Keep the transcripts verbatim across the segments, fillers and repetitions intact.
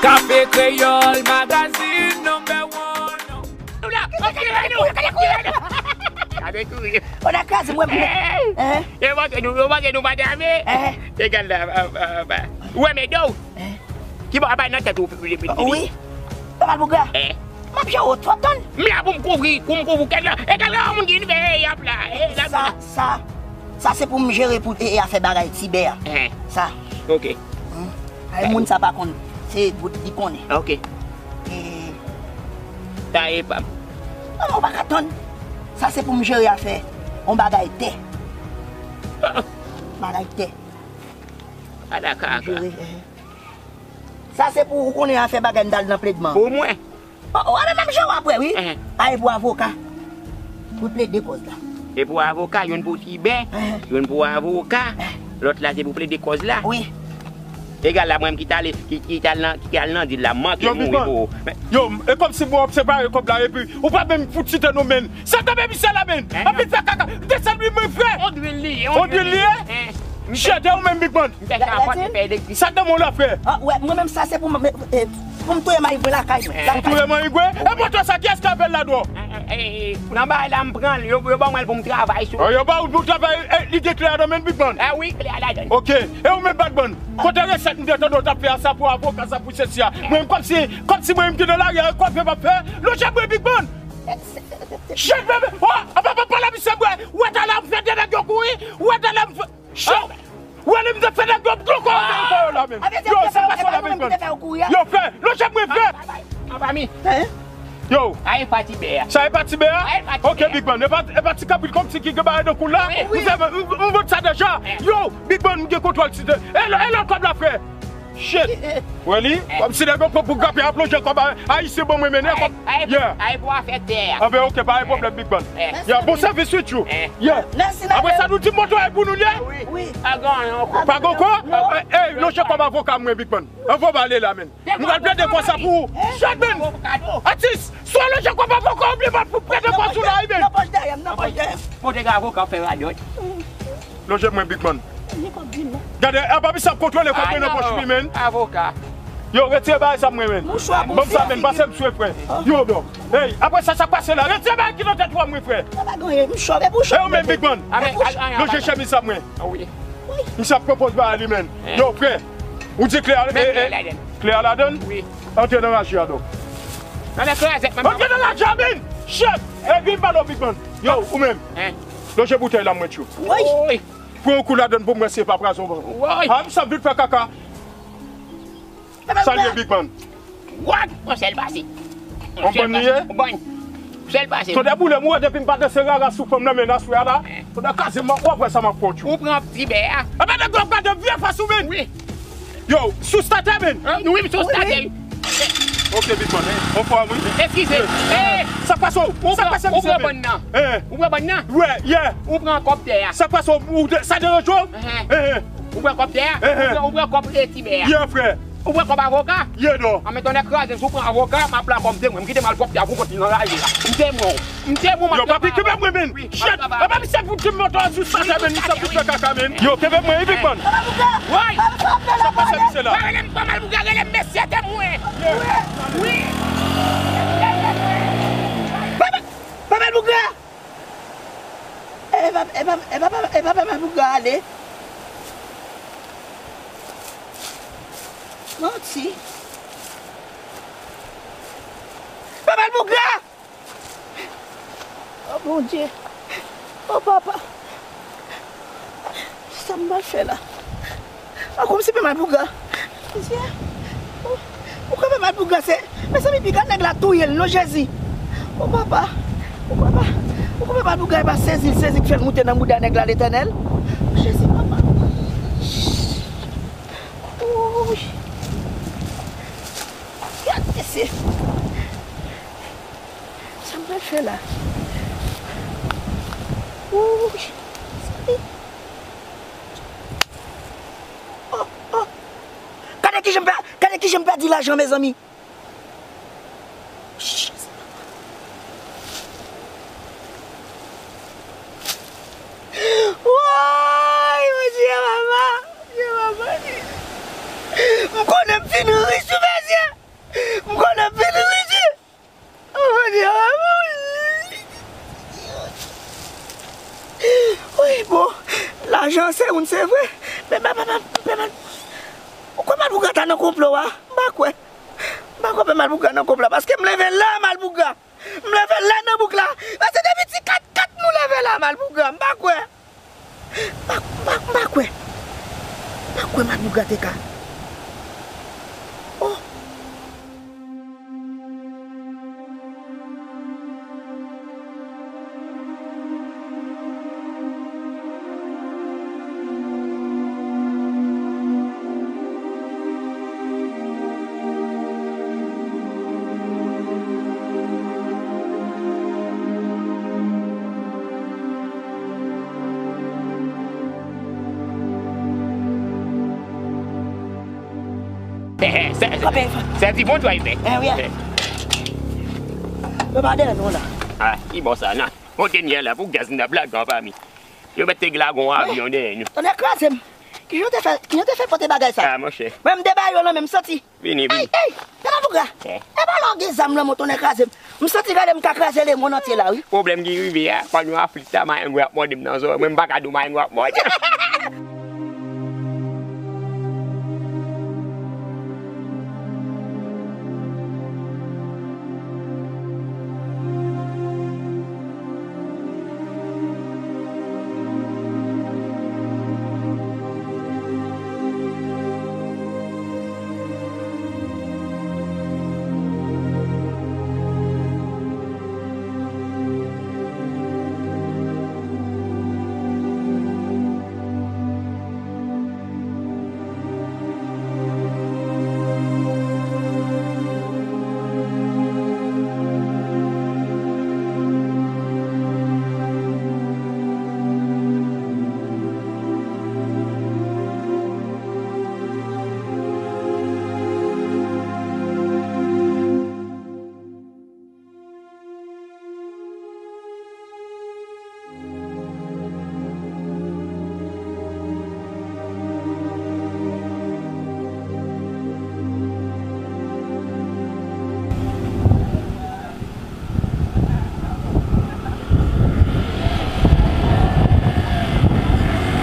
Kafe Kreyòl, magazine number one. Ou la, ok, la, nou, ok, la, nou. Gade kouri. Ou la kraze mwen. Hein? Yo panse nou pa dame. Hein? Egal la, ou wè men do. Hein? Ki ba bay nan tèt ou. Wi. Papa Bougra. Eh. M ap jere w twòp tann. M la pou m kouvri, pou m kouvri kèk la. E kèk la moun ki vin fè e ap la. E la sa, sa, sa se pou m jere pou e, e afè bagay Tibè a. Eh. Sa. Ok. Hmm. Ay moun sa pa konn. Se bout li konnen. Ok. E. Ta e pa m. Non, non, ou pa ka tann. Sa se pou m jere afè. On bagay tè. Bagay tè. Ala kaka. Jere, eh. Sa se pou ou konnen afè bagay m t al nan pledman. Pou mwen. O, o, ale m ap jere w apre, wi. Enhen. Pare pou avoka. Pou plede kòz la. E pou avoka, youn pou Tibè, enhen, youn pou avoka, enhen, lòt la se pou plede kòz la. Wi. Egal la, mwen ki t ale, ki, ki t al nan, ki t al nan dil la, m manke mouri pou ou. Yo, e kòmsi mwen ap separe kòb la, epi ou pa menm fout site non, men. Sa kanpe misye la, men. Anpil fè kaka. Desann li, mwen frè. On dwil li ye, on dwil li ye. Chèdè ou menm, Big Man. Sa nan men w la, frè. Ah, wè, mwen menm sa se pou mwen, eh, pou m touye mayigwe lakay mwen. Pou touye mayigwe? E moto sa, kiyès k ap fè l la dwò? Nan bagay la, m pran l, yo, yo ban mwen l pou m travay sou. Oh, yo ba ou pou travay, eh, li gen klè a nan men, Big Man? Ah wi, klè a ladan. Ok. E ou menm, Bad Man? Kote resèt m te tande w t ap fè a, sa pou avoka, sa pou sesi a. Mwen, kòmsi, kòmsi mwen, m te nan lari a, kwape m ap fè. Lonje mwen, Big Man. Shit, baby. Oh, apa, apa, pale misye, bwè. Ou wè talè m fè de nèg yo kouri. Ou wè talè m fè. Shit. Ou wè li m te fè nèg yo dlo kò yo la, men. Yo, sa pa sa la, Big Man. Yo, frè. Lonje mwen, frè. Apa mi. Yo. Sa e pa Tibè a. Sa e pa Tibè a? Sa e pa Tibè a. Ok, Big Man. E pa, e pa ti kabrit kòmsi ki gen bagay nan kou la. Wi. Ou se, m, m, m vant sa deja. Yo, Big Man, m gen kontwòl ti de. E lò, e lò kòb la, frè. Shit. Wè li? Kòmsi nèg yo pran pou grape a plonje kòb a, ayisyen ban mwen mennen kòb. Yeah. Ay pou afè tè a. Anben, ok, pa gen pwoblèm, Big Man. Yeah, bon sèvis with you. Yeah. Apre sa, nou di moto e pou nou, yeah? Wi. Pa gen ankò. Pa gen ankò? Ey, lonje kòb avoka mwen, Big Man. Anvan w ale la, men. M pral plede kò sa pou ou. Shit, men. Atis, swa lonje kòb avoka ou byen pa pou plede kò sou la, men. Nan pòch dèyè m, nan pòch dèyè m. Pote avoka fè radòt. Lonje mwen, Big Man. Gade, apa misye ap kontwole kòb mwen nan pòch li, men. Avoka. Yo, retire bagay sa mwen, men. Ban m sa, men, pase m swe, frè. Yo, bro. Hey, apre sa, sa k pase la? Retire bagay ki nan tèt ou a mwen, frè. E ou menm, Big Man. Lonje chemiz sa mwen. Misye ap pran pòz bagay li, men. Yo, frè. Ou di klè a, klè a ladann? Wi. Antre nan raje a, donk. Antre nan raje a, men. Shit! E vin pale w, Big Man. Yo, ou menm. Lonje boutèy la mwen, tchou. Wi. Pran yon kou ladann pou mwen, se pa pwazon, bon. Woy! Ah, m sa vin fè kaka. Salye, Big Man. What? On sèl pase. On bòn li ye? On bòn. Sèl pase. Tande boule m, ou wè depi m pa danse rara sou fanm nan, men aswè a la. Tande kaze m, w ap wè sa m ap fè w, tchou. Ou pran Tibè a. Enben, nèg yo ap gade vye fas ou, men. Wi. Yo, sou statè, men. Wi, m sou statè. Ok, Big Man, anfòm, wi. Eskize. Sa k pase w? Sa k pase, misye, men? Ou pran bòn nan. Ou pran bòn nan. Wi, yeah. Ou pran kòb tè a. Sa k pase w? Sa deranje w? Ou pran kòb tè a. Ou pran, ou pran kòb Tibè a. Yeah, frè. Ou pran kòb avoka. Yeah, non. Anben tonnè kraze m, si w pran avoka, m ap la kòm temwen. M kite malpwòpte a pou kont li nan raje a. M temwen w. M temwen w, m ap travay avè w. Yo, papi, kenbe mwen, men. Shit. Epa misye pou di m moto a sou statè, men. Misye pou fè kaka, men. Yo, kenbe mwen, wi, Big Man. Woy! Sa k pase, misye la? Pa rele m, pa mal pou gade, rele m mesye temwen. Wi. Papa, papa Bougra! E pa, e pa, e pa, e pa, e pa, papa Bougra ale. Manti. Papa Bougra! Oh, Bondye. Oh, papa. Sa m pral fè la? Ah, kòmsi papa Bougra. Bondye. Oh, ou ka papa Bougra, se, mezanmi, piga nèg la touye l, non, Jezi. Oh, papa. Oh, papa. Ou ka papa Bougra, e pa sezi l, sezi k fè l moute nan bouda nèg la, Letènèl. Jezi, papa. Wouy. Gade, mesye. Sa m pral fè la? Wouy. Oh, oh. Gade kijan m pè-, gade kijan m pèdi lajan, mezanmi. Woy, Bondye, papa. Bondye, papa. M konnen m fin rich sou mesye. moun, se vre. Men, men, men, men, men, men, ou kwè Malpougra ta nan konplo a? M pa kwè. M pa kwè Pè Malpougra nan konplo a, paske m leve la, Malpougra. M leve la nan bouk la. Paske depi ti kat kat nou leve la, Malpougra. M pa kwè. M pa, m pa, m pa kwè. M pa kwè Malpougra te ka. Oh. Se, se, se ti bon tway fè. Eh, wi. Yo pa dèyè nou la. Ah, ki bò sa, non? Kontenyè la, pou gaz n ap lage an fami. Yo mèt te lage yon avyon dèyè nou. Tonnè kraze m. Kijan w te fè, kijan w te fè pote bagay sa? Ah, monchè. Mwen, m te ba yo nan men, m santi. Vini, vini. Ey, ey, Pè Malpougra. Eh. E pa lè w gen zam nan men w, tonnè kraze m. M santi gade m ka kraze lemonn antye la, wi. Pwoblèm ki rive a, kòm yo aflit la, marengo ap mòde m nan zòrèy. Mwen, m pa ka di w marengo ap mòde.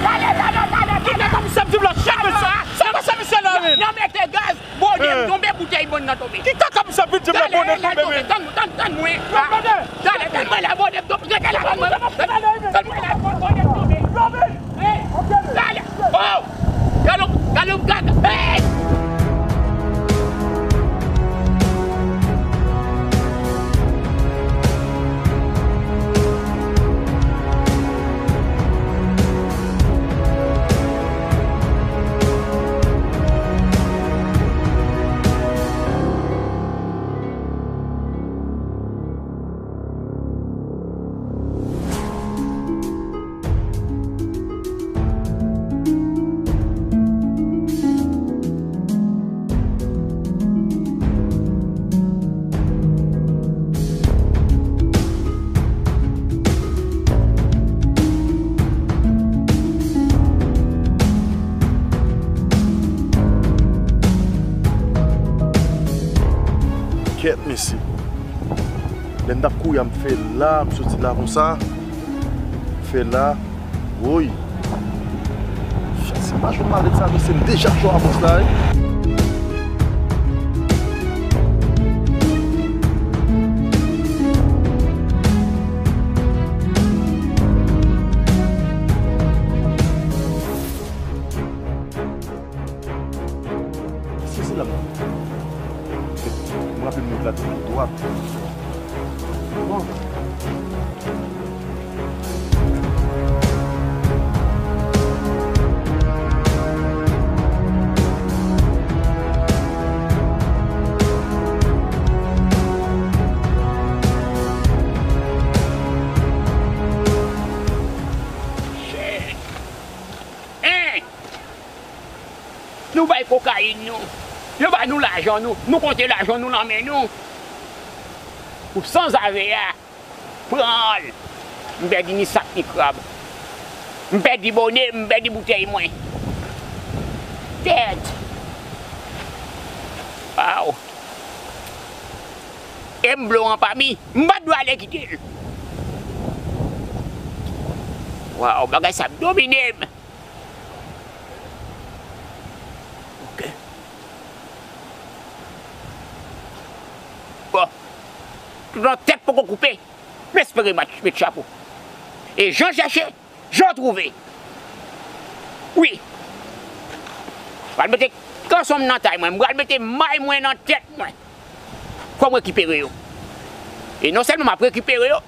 Talè, talè, talè, talè. Kite komisè m di m la, chèf misye. Sa pa chèf misye la, wi. Nan mete gaz. Bonè m tonbe, boutèy bann nan tonbe. Ki kaka misye vin di m la, bonè tonbe, men. Tann, tann, tann mwen. Talè, tann mwen la, bonè m tonbe. Rete la, tann mwen. Tann mwen la, bonè m tonbe. Hey! Talè. Oh! Galo, galo, gaga. Hey! Kèt, mesye. Lè m t ap kouri a, m fè la, m soti la konsa. M fè la. Woy. Chak se pa jwenn malèt sa, mesye, m deja sou avans la, wi. Sezi la. Mwen raple m wout la tou dwat. Bon. Hein? Nou bay kokayin nou. Yo ba nou lajan nou. Nou konte lajan nou nan men nou. Ou sanzave a. Pran l. M pèdi ni sak ni krab. M pèdi bone m, m pèdi boutèy mwen. Tèt. Waw. E m blo an pa mi. M pa t dwe ale kite l. Waw, bagay sa ap domine m. Nan tèt poko koupe. M espere m met chapo. E jan chèche, jan twouve. Wi. Pral mete kanson m nan tay mwen, m pral mete may mwen nan tèt mwen. Fò m rekipere yo. E non sèlman m ap rekipere yo,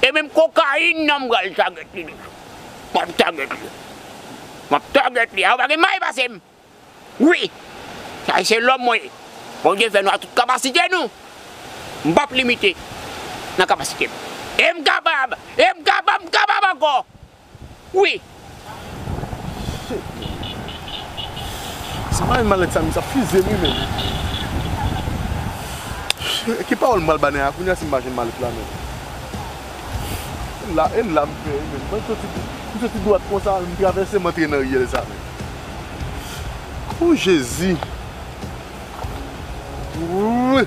e menm kokayin nan m pral tagèt li tou. M ap tagèt li. M ap tagèt li. A, ou pa gen may pase m. Wi. Sa se lòm mwen ye. Bondye fè nou a tout kapasite nou. M p ap limite nan kapasite m. E m kapab. E m kapab, m kapab ankò. Wi. Shit. Se pa yon malèt sa, men sa fize m, wi, men. Ki pawòl m pral ba nèg la kounye a si m pa jwenn malèt la, men? E la, e la m fè, wi, men. Mwen soti, m soti dwat konsa, m travèse, m antre nan riyèl sa, men. O Jezi. Wi.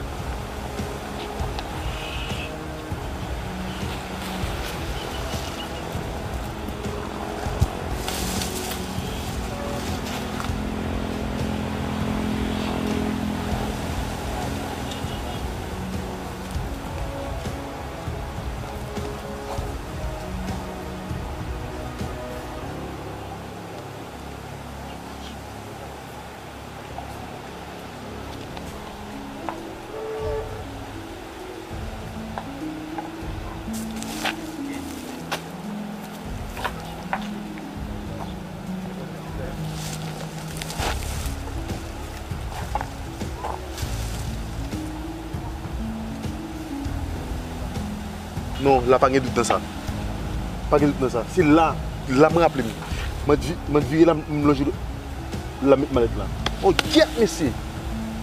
Non, la pa gen dout nan sa. Pa gen dout nan sa. Se la, la mwen raple m. Mwen di, mwen vire la, m lonje la, m met malèt la. Oh, gyèt, mesye!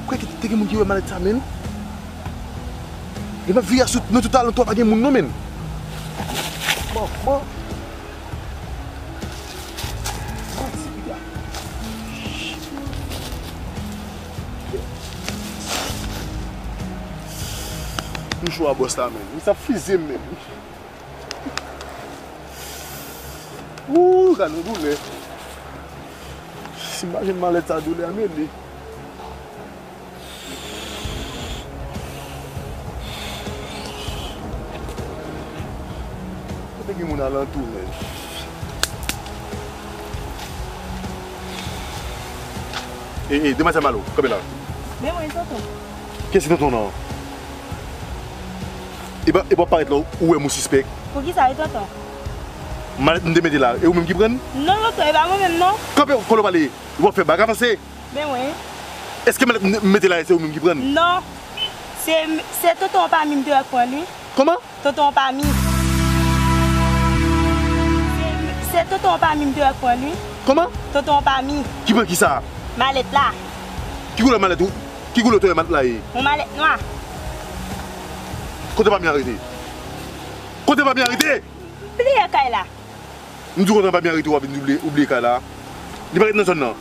Kwè ki te gen moun ki wè malèt sa, menm? Lè m ap vire sou, nan tout alantou a, pa gen moun non, menm. Bon, bon. Bon, ti piga. Mouchwa bòs la, menm. Sa fize m, menm. Ooh, gade yon doulè. Si m pa jwenn malèt sa, doulè a mele. Kote gen moun alantou, men? Ey, ey, demwazèl Malo, kanpe la. Men mwen, tonton. Kiyès ki tonton nan? E pa, e pa parèt la, ou wè m ou sispèk. Poukisa, e tonton? Malèt m te mete la, e ou menm ki pran l? Non, tonton, e pa mwen menm, non. Kanpe, kòlè w pale, w ap fè bak avanse. Men mwen. Èske malèt m mete la, se ou menm ki pran l? Non. Se, se tonton an pa mi m te wè k pran l, wi. Kòman? Tonton an pa mi. Se, se tonton an pa mi m te wè k pran l, wi. Kòman? Tonton an pa mi. Ki pran kisa? Malèt la. Ki koulè malèt ou? Ki koulè ou te wè malèt la ye? Yon malèt nwa. Kote pa mi a rete? Kote pa mi a rete? Li dèyè kay la. M di w kontan pa byen rete, w ap vin oubliye, oubliye kay la. Li pa ret nan zòn nan.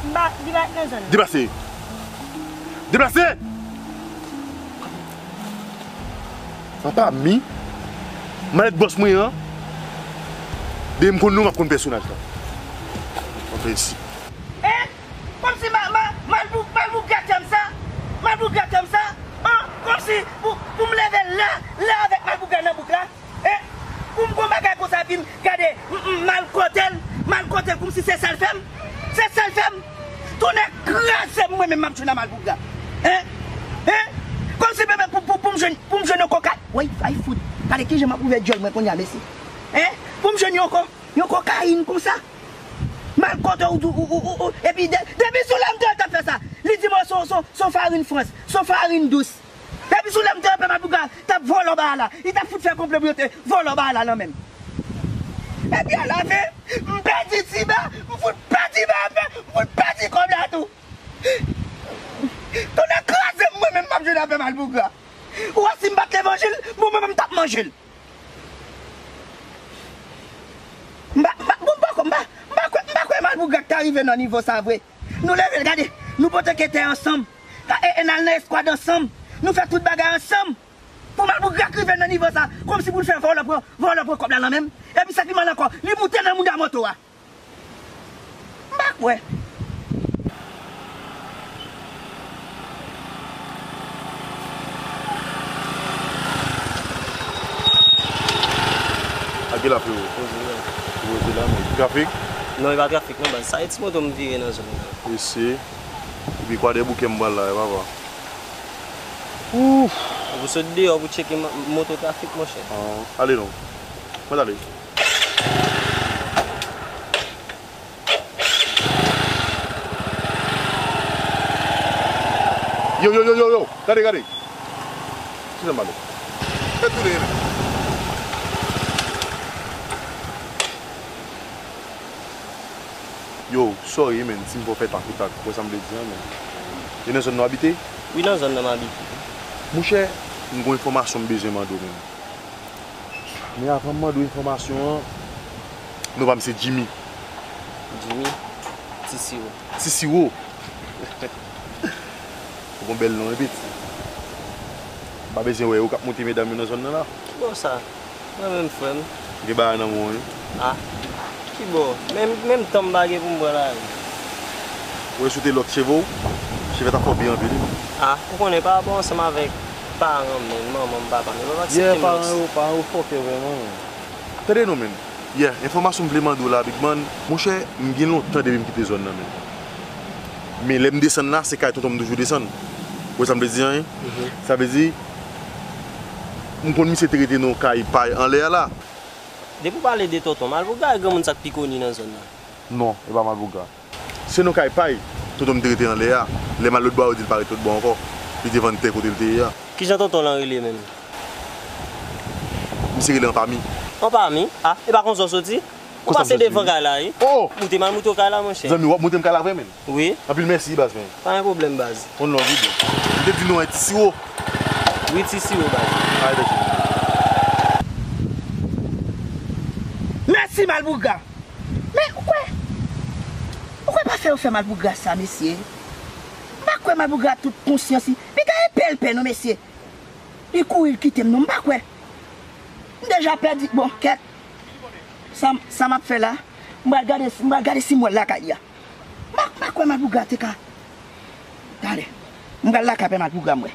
M pa, li pa ret nan zòn nan. Deplase. Deplase! Apa mi? Malèt bòs mwen an. Depi m konn non, m ap konn pèsonaj la. Antre isi. Hein? Kòmsi ma, ma, Malbou-, Malbougra tèm sa? Malbougra tèm sa? Hein? Kòmsi pou, pou m leve la, la avèk Malbougra nan bouk la? Eh, pou m gon bagay konsa epi m gade, m, m, m al kote l, m al kote l kòmsi se sa l fè m. Se sa l fè m. Tonnè kraze m, mwen menm m ap jwenn a Malbougra. Hein? Hein? Kòmsi bebe pou, pou, pou m jwenn, pou m jwenn yon koka. Woy, ay fout. Gade kijan m ap ouvè djòl mwen kounye a, mesye. Hein? Pou m jwenn yon ko-, yon kokayin konsa. M al kote w, ou, ou, ou, ou, ou, epi de, depi sou lè m te wè l t ap fè sa, li di m, oh, se yon, se yon, se yon farin Frans, se yon farin dous. Depi sou lè m te wè pè Malbougra t ap vòlò ba a la, li t ap fout fè konplo pou yo te vòlò ba a la nan men m. Epi alafen, m pèdi tiba, m fout pèdi ba a, m fout pèdi kòb la tou. Tonnè kraze m, mwen menm m ap jwenn a pè Malbougra. Ou wè si m bat levanjil, bon, mwen menm m t ap manje l. M pa, m pa, bon, m pa kwè, m pa, m pa kwè, m pa kwè Malbougra ta rive nan nivo sa vre. Nou leve l, gade, nou pote kete ansanm. Ka, e, e n al nan eskwad ansanm. Nou fè tout bagay ansanm. Pou Malbougra rive nan nivo sa, kòmsi pou l fè vòlò pran, vòlò pran kòb la nan men m. Epi sa ki mal ankò, li moute nan mouda moto a. M pa kwè. Ki la, frero? Poze la. Poze la, men. Trafik? Non, e pa trafik, non, baz. Sa e ti moto m vire nan zòn nan. Mesye. Epi Kwadèboukè m pral la, e papa. Ouf! Ou sot deyò pou tcheke ma-, moto trafik, monchè. Ah, ale non. Mwen ale. Yo, yo, yo, yo, yo. Gade, gade. Ki jan m pale? E tou de. Yo, sorry, men, si m fè w fè tak ou tak, ou wè sa m vle di a, men. E nan zòn nan w abite? Wi, nan zòn nan m abite. Monchè, m gon enfòmasyon m bezwen mande w, men. Men avan m mande w enfòmasyon an, non pa m se Jimmy. Jimmy? Ti Siwo. Ti Siwo? Ou gon bèl non, wi, piti. M pa bezwen wè yo k ap monte medam yo nan zòn nan la. Ki bò sa? Mwen menm, frè m. Gen bagay nan men w, wi. Ah, ki bò? Menm, menm tan m pa gen pou m pran lari. Ou wè si w te lòk cheve w, cheve t ap fè w byen anpil, wi. Ah, ou konnen pa rapò ansanm avèk paran m, men, manman m, papa m, yo pa aksepte m. Yeah, paran yo, paran yo fòkè vrèman, men. Tande non, men. Yeah, enfòmasyon m vle mande w la, big man. Monchè, m gen lontan depi m kite zòn nan, men. Men lè m desann la, se kay tonton m toujou desann. Ou wè sa m vle di a, wi? Mhm. Sa vle di, m konn misye te rete nan yon kay pay anlè a la. Depi w pale de tonton, Malpougra e granmoun sa k pi koni nan zòn nan. Non, e pa Malpougra. Se nan kay pay, tonton m te rete anlè a. Lè m al lòt bò a, yo di l pa ret lòt bò ankò. Li te vann tè kote l te ye a. Kijan tonton lan rele menm? Misye rele Anpami. Anpami? Ah, e pa konsa w soti? Ou pase devan kay la, wi. Oh! Moute m al moute w kay la, monchè. Zanmi, w ap moute m kay la vre, men? Wi. Anpil mèsi, baz, men. Pa gen pwoblèm, baz. One love, wi, bro. M te di non, e Ti Siwo. Wi, Ti Siwo, baz. Alright, bèl. Mèsi, Malpougra. Men, ou kwè, ou kwè pa fè yo fè Malpougra sa, mesye? M pa kwè Malpougra tout konsyans li. Piga e pèl pè, non, mesye. Li kouri, li kite m, non, m pa kwè. M deja pèdi, bon, kèt. Sa, sa m ap fè la, m pral gade, m pral gade si m wè l lakay li a. M pa, m pa kwè Malpougra te ka. Talè, m pral lakay pè Malpougra m wè.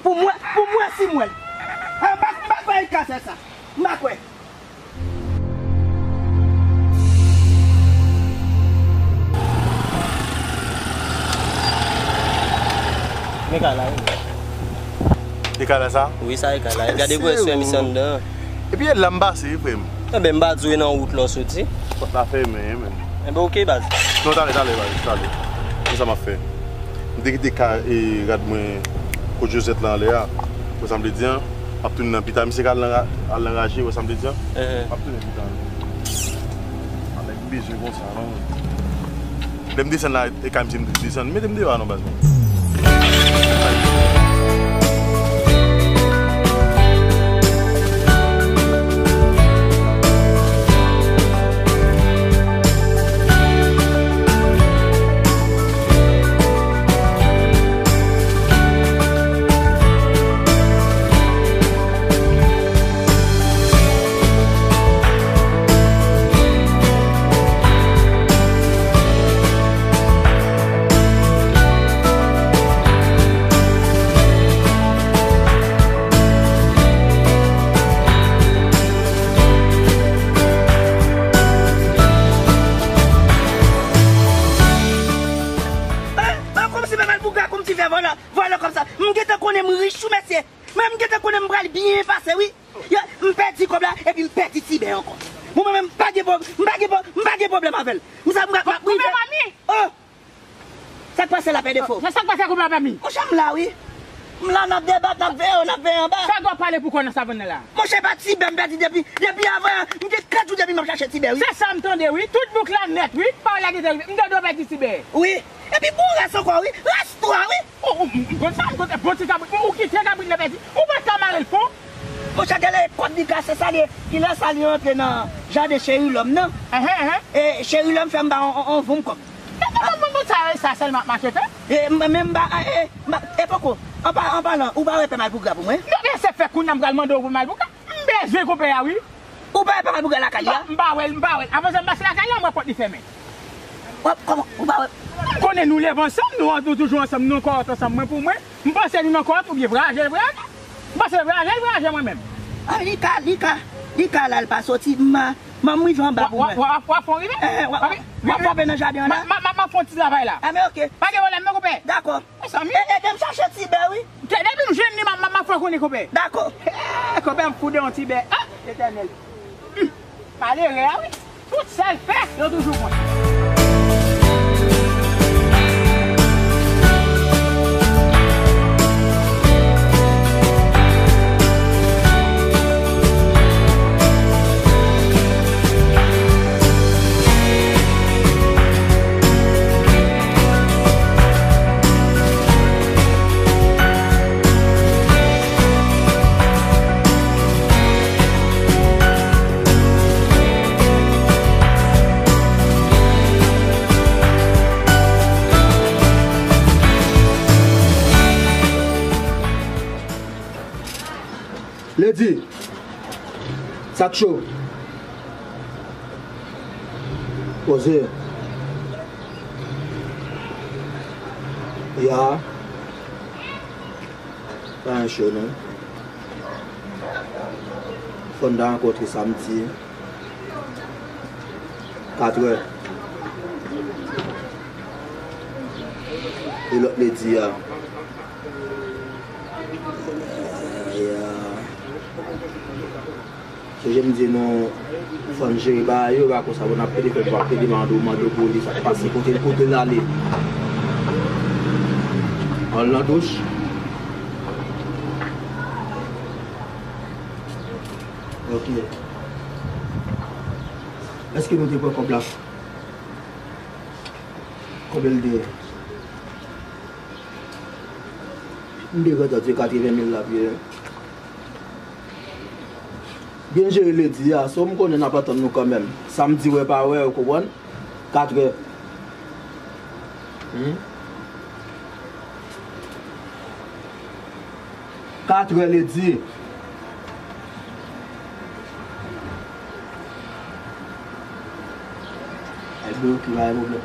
Pou m wè, pou m wè si m wè l. Ah, m pa, m pa kwè li ka fè sa. M pa kwè. Men kay la, wi. E kay la sa? Wi, sa e kay la. Gade pou wè si misye anndan. Epi e la m pase, wi, frè m. Enben, m pa di w e nan wout la w soti. Pòt la fèmen, men. Enben, oke, baz. Non, talè, talè, baz, talè. Konsa m ap fè. M te kite ka, e, rad mwen kot Josette la anlè a. Wè sa m vle di a? M ap tounen nan pita. Misye ka al nan ra-, al nan raje, wè sa m vle di a? M ap tounen pita. Anlè m bezwen konsa, non. Lè m desann la, e kay misye m desann. Mete m deyò a non, baz mwen. Ah, ah, kòmsi pè Malpougra, kòmsi fè vòlò, vòlò kòb sa. M gentan konnen m rich, wi, mesye. Mwen, m gentan konnen m pral byen pase, wi. Yo, m pèdi kòb la, epi m pèdi Tibè ankò. Bon, mwen menm, m pa gen pwob-, m pa gen pwob-, m pa gen pwoblèm avè l. M sa, m pa, m pa, m pa. Koupe pa mi. Oh! Sa k pase la, pè Defo? Nan sa k pase, koupe pa mi. Monchè, m la, wi. M la, n ap debat, n ap veye, n ap veye anba. Sa w ap pale pou kò nan savann nan la? Monchè, pa Tibè m pèdi depi, depi avan, m gen kat jou depi m ap chache Tibè, wi. Se sa m tande, wi. Tout bouk la nèt, wi. Pawòl la gentan rive. M tande w pèdi Tibè. Wi. Epi bon ras ankò, wi. Ras twa, wi. Ou, ou, m konn sa, m konn sa. Bon ti kabrit, ou kite kabrit la pèdi. Ou pa ka mare l fon. Monchè, gade kòd li kase sa, li, kilè sa li antre nan jaden Cheri Lòm nan. Enhen, enhen. E Cheri Lòm fè m ba on, on, on voum kòb. Men, men, men, men, sa, sa sèlman ap mache fè. E, m, men m ba, e, e, m ba, e poko. An pa, an palan, ou pa wè pè Malpougra pou mwen? Non, men se fè kounye a m pral mande w pou Malpougra. M bezwen konpè a, wi. Ou pa wè pè Malpougra lakay li a? M pa, m pa wè l, m pa wè l. Avan sa m pase lakay la, m wè pòt li fèmen. Wè, kòman? Ou pa wè? M konnen nou leve ansanm, nou, nou toujou ansanm, nou nan kòwòt ansanm, mwen pou mwen. M panse nou nan kòwòt oubyen vwayaje l vwayaje. M panse l vwayaje l vwayaje mwen menm. Ah, li ka, li ka. Li ka la, l pa soti, m a, m a rive anba pou mwen. W ap fè yon rive? Enhen, w ap, w ap frape nan jaden an la? M a, m a, m a fè yon ti travay la. A, men oke. Pa gen pwoblèm non, konpè. Dakò. Mezanmi. E, ede m chache Tibè, wi. Depi m jwenn li, m a, m a, m a fè w konnen, konpè. Dakò. Eh, konpè, m fou de yon Tibè. Ah, Letènèl. Hmm. Malere a, wi. Tout sa l fè, yo toujou konn. Lady, sa k cho? Poze. Ya. Pa gen cho non. Fò n ta rankontre samdi. Katrè. E lòt Lady a. Ya. Sonje m di nou, fò n jere bagay yo, pa konsa bon, n ap pede fè, n ap pede mande w, mande w pou li, sa k pase, kote l, kote l ale. Al nan douch. Ok. Èske nou te pran kòb la? Konbyen l te ye? M te gentan di katreven mil l ap ye. Byen jere Lady a, so m konnen n ap antann nou kanmenm. Samdi wè pa wè, ou konprann? Katrè. Hmm? Katrè Lady. Ay bloke, pa gen pwoblèm.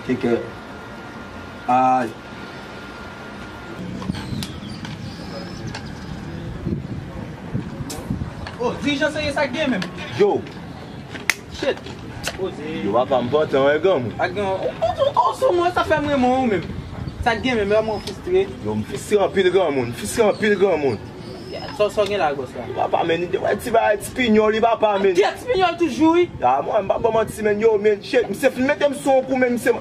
Take care. Ay. Oh, dirijan serye, sa k gen menm? Yo. Shit. Poze. Yo, papa, m pantan, wi, granmoun. Pa gen, ou, ou, ou, ou sou mwen, sa fè m renmen w menm. Sa k gen menm, la mwen fristre. Yo, m fristre anpil, granmoun. M fristre anpil, granmoun. Sa, sa w gen la ak bòs la? Papa, men, li te wè ti bagay, ti pinyòl, li papa, men. Kè ti pinyòl toujou, wi. Ah, mwen, m pa ba w manti, men, yo, men, shit, misye fin mete m sou yon kou, men, misye,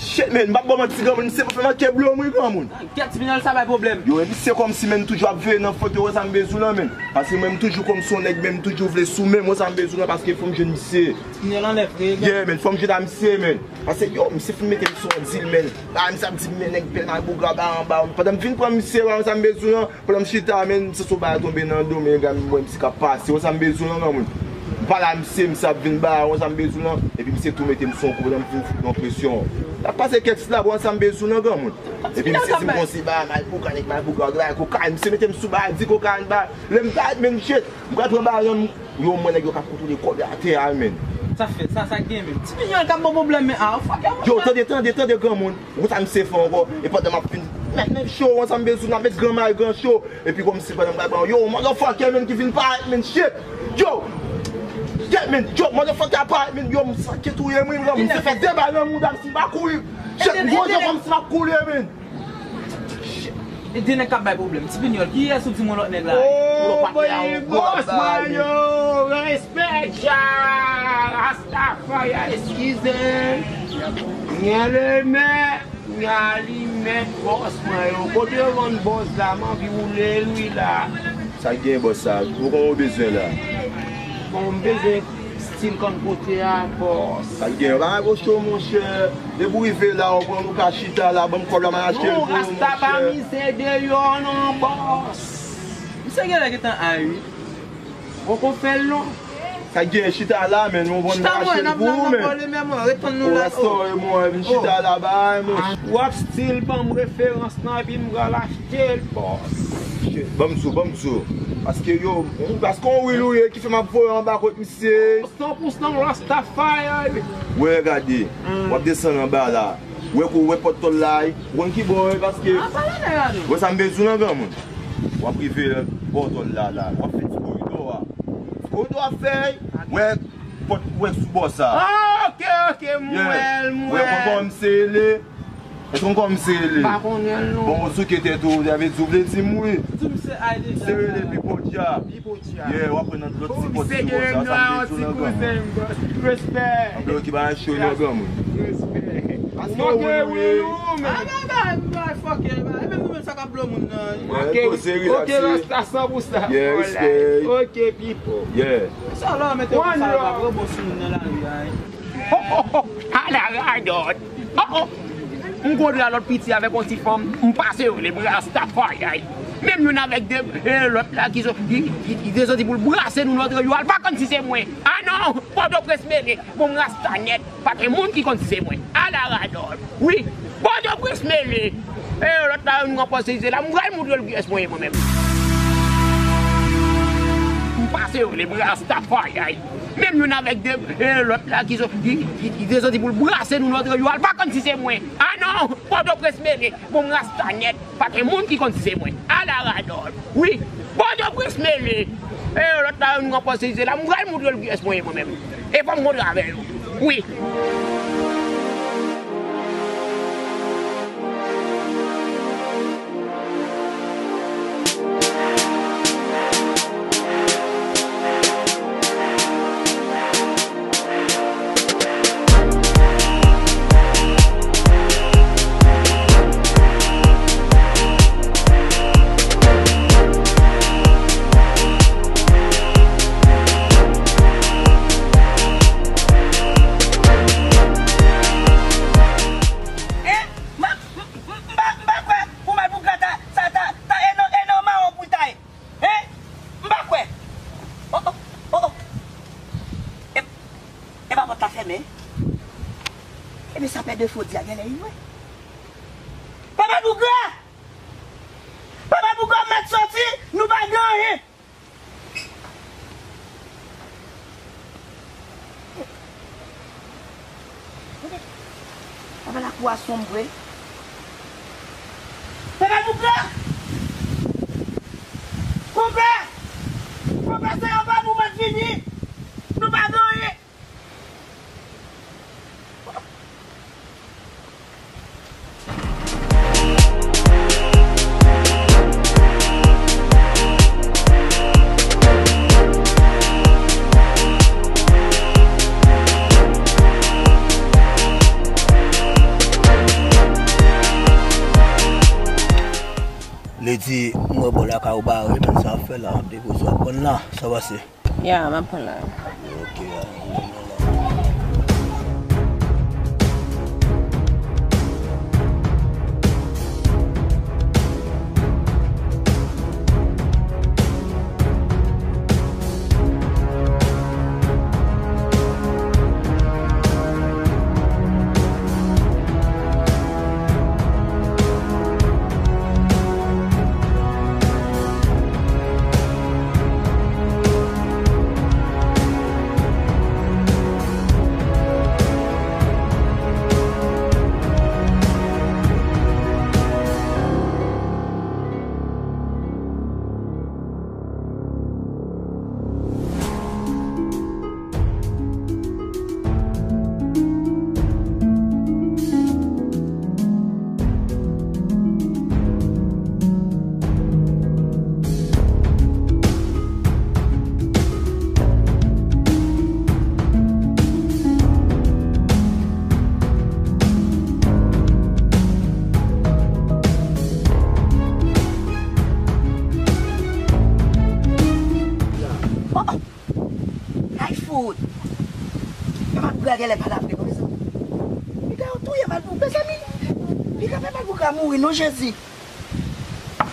shit, men, m pa ba w manti, granmoun, misye pa fè manke blo m, wi, granmoun. Ah, kè ti pinyòl, sa bay pwoblèm. Yo, e misye kòmsi, men, toujou ap veye nan foto, wè sa m bezwen lan, men. Paske mwen, m toujou kòmsi yon nèg, men, m toujou vle sou men, wè sa m bezwen lan, paske fò m jwenn misye. Ti pinyòl anlè vre, granmoun. Yeah, men, fò m jwenn a misye, men. Paske, yo, misye fin mete m sou yon dil, men. Ah, misye ap di m, men, nèg pèl nan bougra ba anba. Pandan m fin pran misye, wè sa m bezwen lan, pandan m chita, men, m santi yon bagay tonbe nan do m, men, gade, m wè misye k ap pase, wè sa m bezwen lan, granmoun. M pale a misye, misye ap vin ba, wè sa m bezwen lan, epi misye tou mete m sou yon kou, pandan m fin fout yon presyon. L ap pase kèk silab, wè sa m bezwen lan, granmoun. Epi misye di m konsi, ba, mal pou kanik, mal pou gag, la, kokayin, misye mete m sou bagay, di kokayin, ba, lè m ta, men, shit, m pral pran balon, yo, mwen, nèg yo k ap kontwole kòb yo atè a, men. Sa fè, sa, sa gen, men. Ti pinyòl k ap ban pwoblèm, men, ah, fuck, yo, tande, tande, tande, granmoun. Ou sa misye fè ankò? E pandan m ap fin met, met cho, ansanm bezwen, m ap met gran may, gran cho. Epi kòmsi pandan m bay ban, yo, motherfucker, men, ki vin parèt, men, shit. Yo! Shit, men, yo, motherfucker parèt, men, yo, m sanke touye m, wi, m se fè de bal nan mouda m si m pa kouri. Shit, m gwo jan kòmsi m ap kouri, men. Shit. E de nèg k ap bay pwoblèm. Ti pinyòl, kiyès ou di mwen lòt nèg la? Oh, boy, bòs mwen yo, respè, ja, Rastafari, eskize m. Gen lemè. Kounya li mèt bòs mwen yo. Kote yo vann bòs la? M anvi woule l wi la. Sa k gen bòs sa? Ou konn ou bezwen la? Bon, m bezwen stil kòm kote a, bòs. Sa k gen? Pa gen gwo cho, monchè. Depi w rive la, ou pran, ou ka chita la, ban m kòb la, m al achte l pou ou, monchè. Non, Rasta pa mize deyò non, bòs. Misye genlè gentan ay wi. Poko fè l non. Sa k gen, chita la, men, ou konn m al achte l pou ou, men. O, Rasta, mwen, vin chita la, bay, mwen. W ap still ban m referans nan, epi m pral achte l, bòs. Shit, ban m di w, ban m di w. Paske yo, paske yon wil ou ye ki fè m ap voye anba kot misye. San pou san Rastafari. Wè, gade, w ap desann anba la. Wè kou, wè pòt tòl la, wi. Ou konn ki bò, wi, paske. A, pale avè nou. Wè sa m bezwen lan, granmoun. W ap rive bò tòl la, la. W ap fè ti koridò a. Ti koridò a fè, wè pòt, wè sou bò sa. Ah, ok, ok, m wè l, m wè l. Wè, konn kòman se rele. Èske w konn kòman se rele? M pa konnen l, non. Bon, ou souke tèt ou, sa vle di ou vle di m, wi. Di m se ay deja. Se rele Pipodya. Pipodya. Yeah, w ap pran nan lòt ti pòt sou bò sa, sa m bezwen lan, granmoun. Respè. Anpil ki pa nan cho, non, granmoun. Respè. Paske ou wi, wi, wi. Ah, bay, bay, bay, fuck it, bay. E menm nou menm sa k ap blo moun nan. Yeah, koze, relaxe. Ok, rasta san pou san. Yeah, respè. Ok, people. Yeah. Sa la, mete yon sa la, gwo bon sou moun nan lari a, wi. Oh, oh, oh, ala radòt. Oh, oh. M kontre a lòt piti avèk yon ti fanm, m pase yo, le Rastafari. Menm youn avèk de, e, lòt la ki so-, ki, ki, ki te soti pou l brase nou nan antre yo, al pa konn si se mwen. Ah non, Pòtoprens mele, bon, m rasta nèt, pa gen moun ki konn si se mwen. Ala radòt. Wi, Pòtoprens mele. E, lòt la, yon ranpòse se la, m pral montre l kiyès mwen ye mwen menm. M pase yo, le Rastafari. Menm youn avèk de, e, lòt la ki so-, ki, ki, ki te soti pou l brase nou nan antre yo, al pa konn si se mwen. Ah non, Pòtoprens mele, bon, m rasta nèt, pa gen moun ki konn si se mwen. Ala radòt. Wi, Pòtoprens mele. E, lòt la, yon ranpòse se la, m pral montre l kiyès mwen ye mwen menm. E fò m kontre avè yo. Wi. Eh, m, m, m, m pa, m pa kwè pou Malpougra ta, sa ta, ta, e nan, e nan mawon pou ta ye. Hein? M pa kwè. Oh, oh, oh, oh. E, e pa pòt la fèmen? Ebyen, sa pè de fodi a genlè, wi. Papa Malpougra! Papa Malpougra, m mèt soti, nou pa gen anyen. Papa, lakou a sonm vre. Papa Malpougra! Konpè! Konpè, se anba nou mèt vini! Nou pa gen anyen! Lady, m wè bò lakay ou bare, men sa ap fè la, ap depoze w ap pran la, sa pase? Ya, m ap pran la. Ok, a. Oh, oh. Ay fout! Pè Malpougra genlè pa la vre non, mezanmi. Piga yo touye Malpougra, mezanmi. Piga pè Malpougra mouri non, Jezi.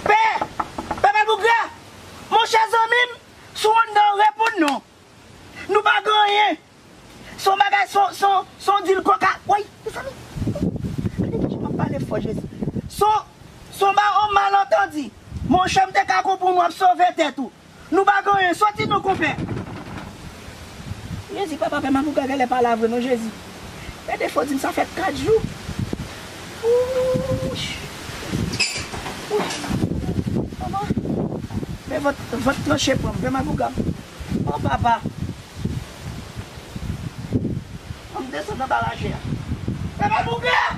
Pè! Pè Malpougra! Monchè zanmi m, si w anndan, reponn non. Nou pa gen anyen. Se yon bagay, se yon, se yon, se yon dil koka. Woy, mezanmi. Gade ki jan m ap pale fò, Jezi. Se yon, se yon ba-, yon malantandi. Monchè, m te ka konprann w ap sove tèt ou. Nou pa gen anyen, soti non, konpè. Jezi, papa, pè Malpougra genlè pa la vre non, Jezi. Pè Defo di m sa fè kat jou. Ouch! Ouch! Manman! Men vant, vant tranche pran m, fè mal pou gam. Oh, papa! An m desann anba lache a. Fè mal pou gam!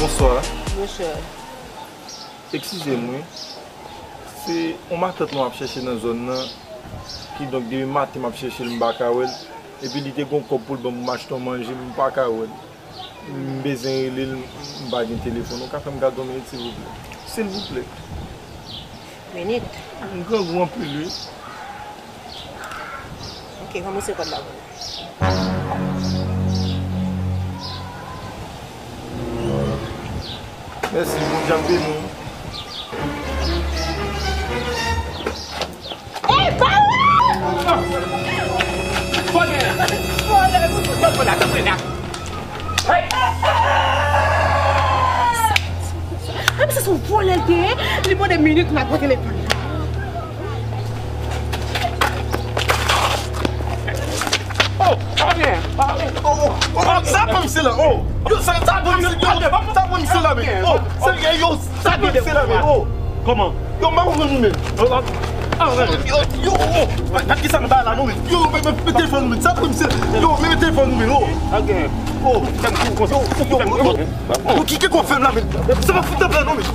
Bonswa. Bonswa. Eskize m wi. Se yon matant mwen ap chèche nan zòn nan. Kidonk depi maten m ap chèche l, m pa ka wè l. Epi li te gen yon kòb pou l ban m pou m achte yon manje, m pa ka wè l. M bezwen rele l, m pa gen telefòn. Ou ka fè m gade yon minit, silvouplè? Silvouplè. Minit? M grangou anpil, wi. Ok, ranbouse kòb la pou mwen. Mèsi, Bondye ap beni w. Ey, pa wè! Vòlè! Vòlè! Vòlè! Vòlè! Hey! Ah, men se yon vòlè l te ye. Li mande minit, m ap pran telefòn. Oh, pa byen, pa byen. Oh, oh, oh, oh, sa pran misye la, oh. Yo, sa, sa pran misye, yo, sa pran misye la, men. Oh, sa, yo, sa pran misye la, men. Oh. Kòman? Yo, m pa konprann nou menm. Yo, yo, oh, oh, gad kisa nou bay la, nou menm. Yo, men, men, men telefòn nou menm. Sa pran misye, yo, men, men telefòn nou menm, oh. Oh, yo, yo, yo, yo, ki, ki konn fè m la, men. Se pa fout de blan, non, men.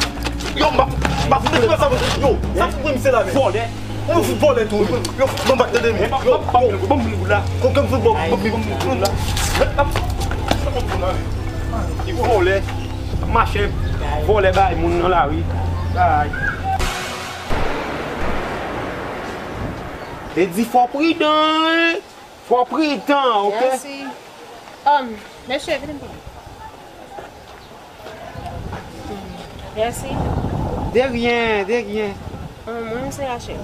Yo, m pa, m pa fout de blan, sa, yo, sa fout pran misye la, men. Vòlè. Ou fout vòlè tou, wi. Yo, fout ban m bak tande, wi. Yo, yo. Ban m, ban m, ban m boul la. Kokenn fout ban m, ban m boul la. Ki vòlè. Mache vòlè bay moun nan lari. Bay. Te di fò pridan, wi. Fò pridan, ok? Mèsi. Um, mesye, vini m pran. Mèsi. De ryen, de ryen. Hum, mwen se Rachel.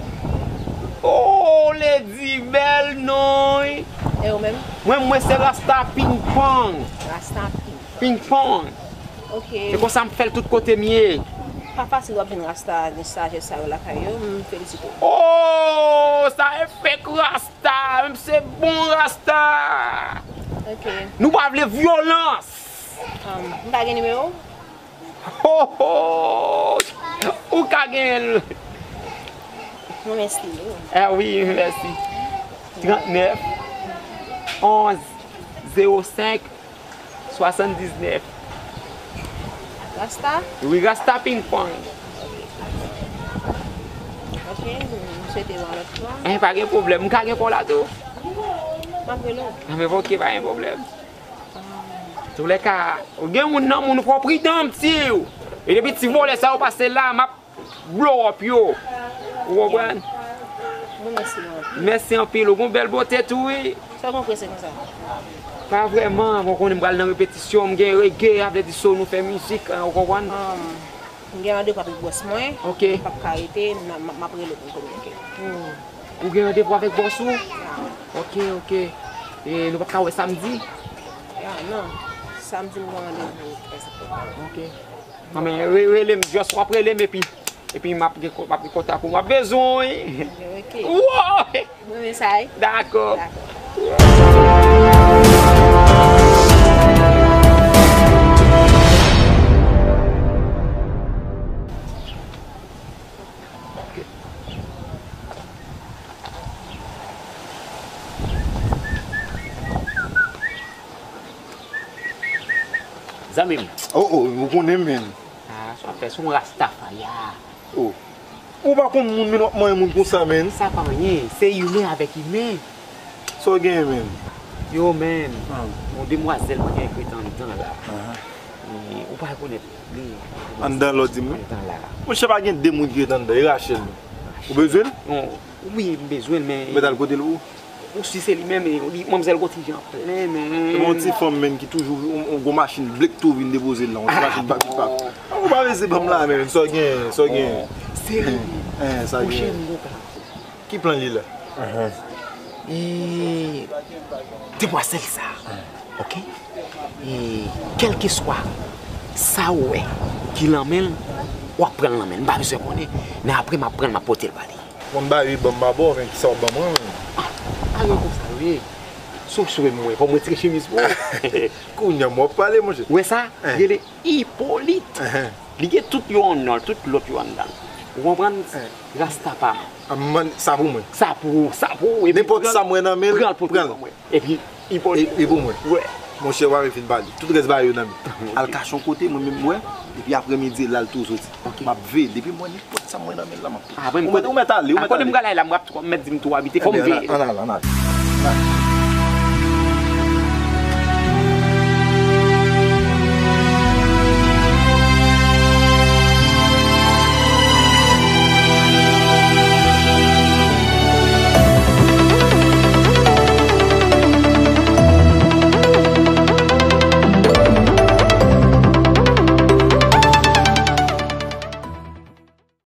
Oh, Lady, bèl non, wi. E ou menm? Mwen, mwen se Rasta Ping Pong. Rasta Ping Pong. Ping Pong. Ok. Se konsa m fè l tout kote m ye. Pa fasil w ap jwenn Rasta, ni sajès sa yo lakay yo, m felisite w. Oh, sa e fake Rasta, menm se bon Rasta. Ok. Nou pa vle vyolans. Um, m ka gen nimewo w? Ho, ho! Ou ka genyen l. Mwen mèsi wi. Ah wi, mèsi. Trant nèf, onz, zewo senk, swasanndiznèf. Rasta? Wi, Rasta Ping Pong. Ok, m swete w yon lòt fwa. Eh, pa gen pwoblèm. M ka gen kò la tou? M ap rele w. Ah, men ok, pa gen pwoblèm. Toulèka, ou gen moun nan moun, ou fò pridan, m di w. E depi ti vòlè sa yo pase la, m ap blow up yo. Ou konprann? Bon, mèsi, mwen. Mèsi anpil, ou gon bèl bote tou, wi. Sa w gon prese konsa? Pa vrèman, bon, konnen m pral nan repetisyon, m gen reggae, avèdisyon nou fè mizik, ou konprann? Um, M gen randevou avèk bòs mwen. Ok. M p ap ka rete, m, m, m ap rele w pou n kominike. Hmm. Ou gen randevou avèk bòs ou? Ya. Ok, ok. E nou p ap ka wè samdi? Ya, non. Samdi m gen randevou. Ok. Non, men re-, rele m, just w ap rele m epi, epi m ap gen ko-, m ap gen kontak ou. M ap bezwen w, wi. Ok. Woy! Mwen men sa, wi. Dakò. Dakò. Zanmi m. Oh, oh, ou konnen, men. Ah, sa w ap fè, se yon Rastafari. Oh. Ou pa konn moun, men w ap manyen moun konsa, men. Sa pa anyen, se imen avèk imen. Sa w genyen, men? Yo, men. Ah. Yon demwazèl mwen gen k ret anndan la. Ah. Ou pa rekonèt li? Anndan la w di m wi. Anndan la. Monchè, pa gen de moun ki ret anndan, e Rachel wi. Ou bezwen l? Non, wi, m bezwen l, men. Ou mèt al kote l ou? Ou si se li menm, e, li, manmzèl gon ti jan plen, men. Se yon ti fanm menm ki toujou yon, yon gwo machin blek tou vin depoze l la, yon ti machin pa pipa. Ou pa vle se banm la, men sa w gen, sa w gen. Seri. Hein, sa Monchè, gen. M gon plan. Ki plan li la? E demwazèl sa, oke? E kèlkeswa sa ou wè ki nan men l, w ap pran l nan men l. M pa bezwen konnen, men apre m ap pran l, m ap pote l ba li. Mwen ba yo ban m ba bò, men ki sa w ban mwen menm? A gen konsa wi. Sou sou mwen, fò mwen tire chemiz pou ou. Kounye a m w ap pale, monchè. Ou wè sa? Eh. Rele Ipolit. Ehe. Li gen tout yo anndan l, tout lòt yo anndan l. Ou konprann? Rasta pa m. A man, sa pou mwen. Sa pou ou, sa pou ou. Epi Nenpòt pran- sa mwen nan men l, Pran l pote pran l. Ban mwen. Epi Ipolit. E, e pou mwen. Wè. Monchè, w ap fin pale. Tout rès bagay yo nan men. Al kache yon kote, mwen menm mwen. Epi aprè midi, l al tou soti. M ap veye. Depi mwen nenpòt sa mwen nan men l la, m ap. Apre m Ou mèt, ou mèt ale, ou mèt Apre m ale. Gala la, m ap mèt di m tou abite, fò m Ebyen, veye. Ann al, ann al.